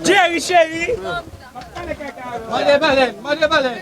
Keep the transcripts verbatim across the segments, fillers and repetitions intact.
Jerry cheri. Mande balèn, mande balèn.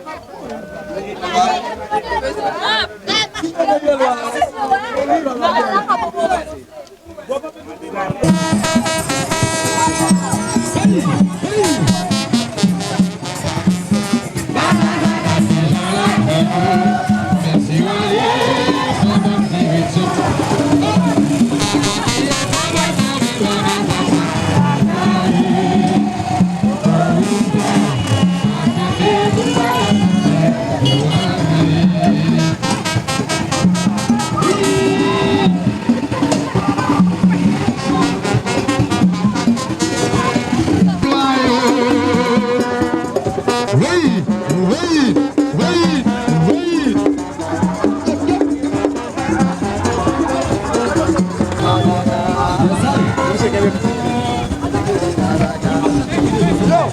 Yo!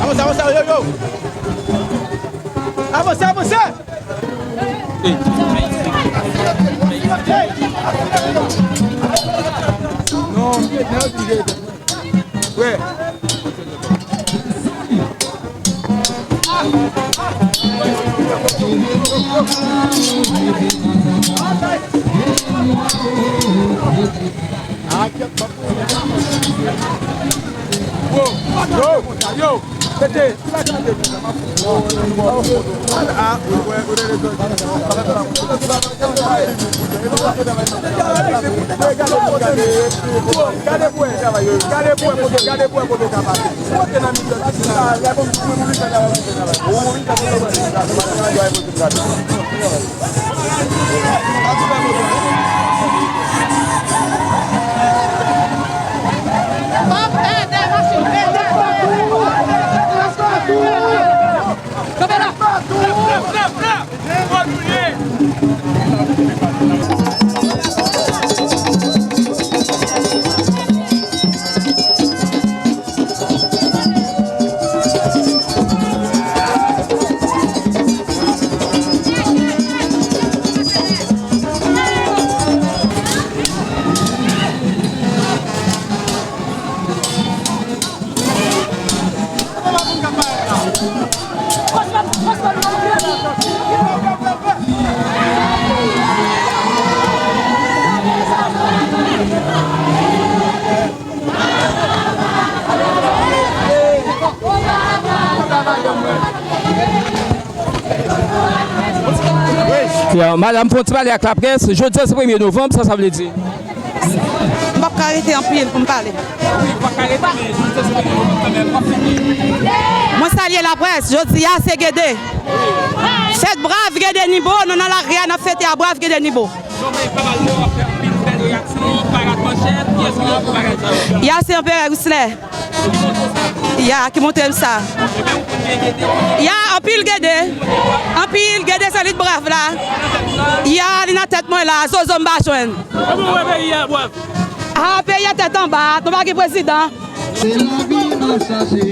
Avanse, avanse, yo, yo! Avanse, avanse! Yo, yo, yo, tete. Kanpe la! Ya, madanm, fè yon ti pale ak laprès. Jodi a se premye novanm, sa sa vle di? M p ap ka rete anpil pou m pale. Wi, ou p ap ka rete, men jodi a se premye novanm kanmenm. W ap fè ki? Mwen salye laprès. Jodi a se Gede. Fèt brav Gede Nibo. Nou nan lari a, n ap fete a brav Gede Nibo. Jan w wè pa mal mò ap fè anpil bèl reyaksyon, parad manchèt, kiyès ki nan parad sa yo? Ya, se Anperè Wislè. Ya, ki montre m sa. Ya, anpil Gede. Anpil Gede, se li k brav la. Ya, li nan tèt mwen la, zozo m pa jwenn. Kòman w wè peyi a, brav? Ah, peyi a tèt anba, nou pa gen prezidan. Se lavi n ap chache.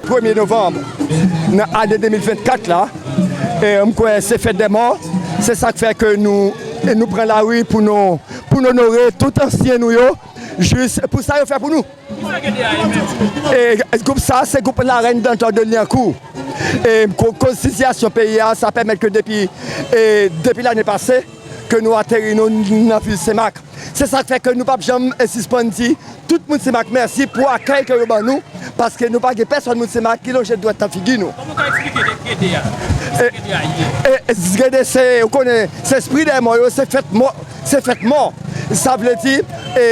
Premye novanm nan ane de mil vennkat la, e, m kwè se fèt dè mò. Se sa k fè ke nou, e, nou pran lari pou nou, pou n onore tout ansyen nou yo. Jis pou sa yo fè pou nou. Kisa Gede a ye menm? E, gwoup sa, se gwoup Larèn Dantò de Lyankou. E, ko-, koz sitiyasyon peyi a, sa pèmèt ke depi, e, depi lane pase, ke nou ateri nou nan vil Senmak. Se sa k fè ke nou p ap janm, e, sispann di tout moun Senmak mèsi pou akèy ke yo ban nou, paske nou pa gen pèsòn moun Senmak ki lonje dwèt nan figi nou. Kòman w ka eksplike Gede a? Kisa Gede a ye? E, e, Gede se, ou konnen, se espri dè mò yo, se fèt mò, se fèt mò. Sa vle di, e,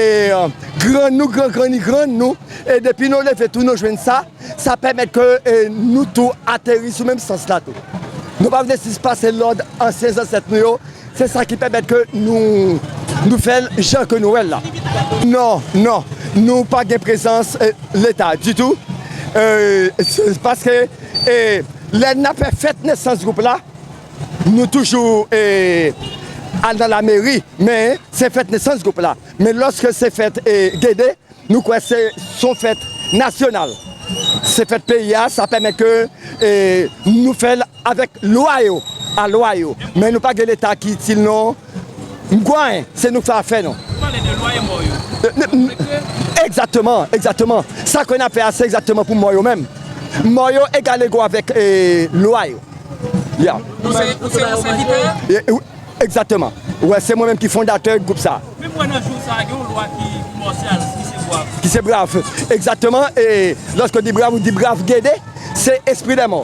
grann nou, gran, grann, grann nou, e depi nou leve tou, nou jwenn sa, sa pèmèt ke, e, nou tou ateri sou menm sans la tou. Nou pa vle jis pase lòd ansyen zansèt nou yo, se sa ki pèmèt ke nou, nou fè l jan ke nou wè l la. Non, non, nou pa gen prezans, e, Leta ditou. E, se paske, e, lè n ap fè fèt nesans gwoup la, nou toujou, e, al nan lameri, men se fèt nesans gwoup la. Men lòske se fèt, e, Gede, nou kwè se, se yon fèt nasyonal. Se fèt peyi a, sa pèmèt ke, e, nou fè l avèk lwa yo, a lwa yo. Men nou pa gen Leta ki itil non. M kwè anyen, se nou k fè afè nou. Ou pale de lwa e mò yo. E, n- n- Egzakteman, egzakteman. Sa ke n ap fè a, se egzakteman pou mò yo menm. Mò yo egalego avèk, e, lwa yo. Ya. Ou se, ou se yon sèvitè? E, e, wi, egzakteman. Wè, se mwen menm ki fondatè gwoup sa. Men m wè nan jou sa, gen yon lwa ki, ki mòsyal, ki se brav. Ki se brav. Egzakteman. E lòske w di brav, ou di brav Gede, se espri dè mò.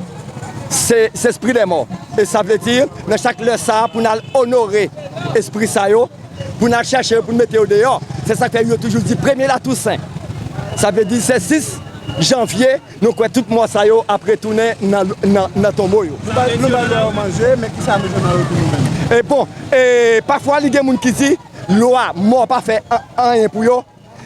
Se, se espri dè mò. E sa vle di, nan chak lè sa a, pou n al onore espri sa yo, pou n al chèche yo, pou n mete yo deyò. Se sa k fè yo toujou di premye Latousen. Sa vle di, se sis janvye, nou kwè tout mò sa yo ap retounen nan, nan, nan tonbo yo. Nou ba, nou ba lwa yo manje, men kisa nou jwenn an retou nou menm? E bon, e pafwa li gen moun ki di, lwa, mò pa fè an- anyen pou yo.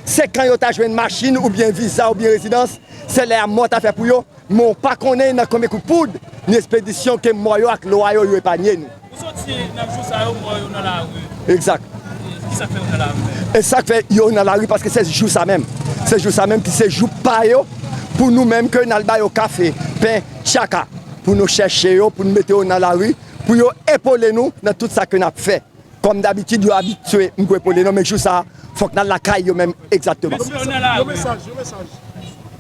Se kan yo ta jwenn machin oubyen viza oubyen rezidans, se lè a mò ta fè pou yo. Men w pa konnen nan konbyen kout poud ni espedisyon ke mò yo ak lwa yo, yo epanye nou. Ou santi nan jou sa yo, mò yo nan lari. Egzak. Kisa k fè yo nan lari? E sa k fè yo nan lari, paske se jou sa menm. Se jou sa menm ki se jou pa yo, pou nou menm ke n al ba yo kafe, pen, tchaka, pou nou chèche yo, pou nou mete yo nan lari, pou yo epole nou nan tout sa ke n ap fè. Kòm dabitid, yo abitye m kwè epole nou, men jou sa a, fòk n al lakay yo menm egzakteman. Mesye, on a la Yon mesaj, yon mesaj.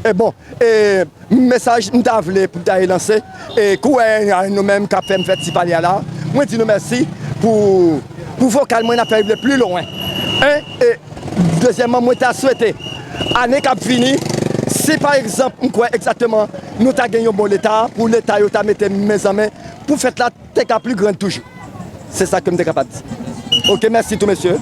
E bon, e, mesaj m ta vle pou m ta lanse, e, kouwè nou menm k ap fè m fè ti pale a la, mwen di nou mèsi pou, pou vokal mwen, n ap fè rive pli lwen. En, e dezyèmman, mwen ta swete, ane k ap vini, si pa egzanp, m kwè egzakteman, nou ta gen yon bon Leta, pou Leta yo ta mete men an men, pou fèt la te ka pli grann toujou. Se sa ke m te kapab di. Oke, mèsi tou, mesye.